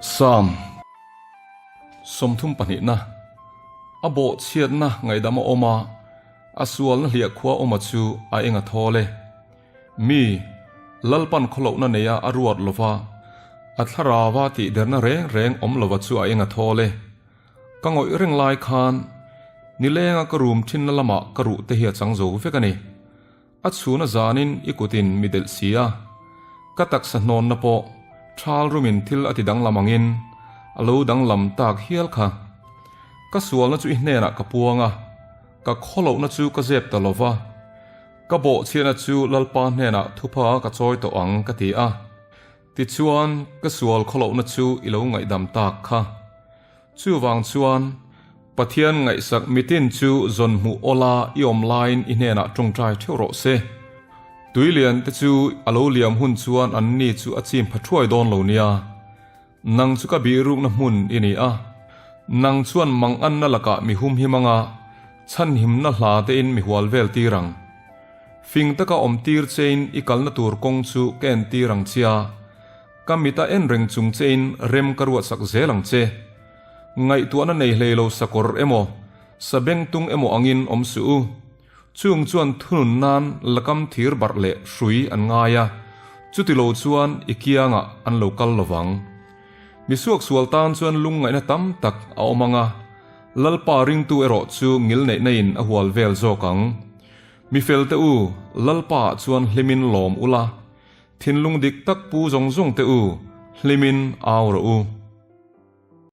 Psalm 32na A bawhchhiatna ngaihdam a awm a, a sualna hliah khua awma chu a eng a thawl e. Mi, Lalpan khawlohna neia a ruat lova, a thlarauva tihderna reng reng awm lova chu a eng a thawl e. Ka ngawih reng lai khan nilenga ka rum thinna lamah ka ruh te hi a chang zo vek a ni. A chhuna zanin i kutin mi delh si a, ka taksa hnawnna pawh thal rumin thil a ti danglam angin a lo danglam tak hial kha. Ka sualna chu i hnenah ka puang a, ka khawlohna chu ka zep ta lo va, ka bawhchhiatna chu Lalpa hnenah thupha ka chawi tawh ang ka ti a. Tichuan, ka sual khawlohna chu i lo ngaihdam tak kha. Chuvang chuan, Pathian ngaihsak mitin chu zawn hmuh awla i awm laiin i hnenah tawngtai theuh rawh se. Tuilian te chu a lo liam hun chuan anni chu a chim pha thuai dawn lo nia. Nang chu ka bihrukna hmun i ni a. Nang chuan manganna lakah mi humhim anga chhanhimna hla tein mi hual vel tir ang. Fing taka awm tir chein i kalna tur kawng chu ka en tir ang chia. Ka mita en reng chung chein rem ka ruatsak zel ang che. Ngaihtuahna nei hlei lo sakawr emaw, sabengtung emaw angin awm suh u. Chung chuan thunun nan lakam thir barh leh hrui an ngai a, chuti lo chuan i kiangah an lo kal lo vang. Mi suaksual tan chuan lungngaihna tam tak a awm ang a, Lalpa ringtu erawh chu ngilneihna in a hual vel zawk ang. Mi felte u, Lalpa ah chuan hlimin lawm ula, Thinlung dik tak pu zawng zawng te u, hlimin au rawh u.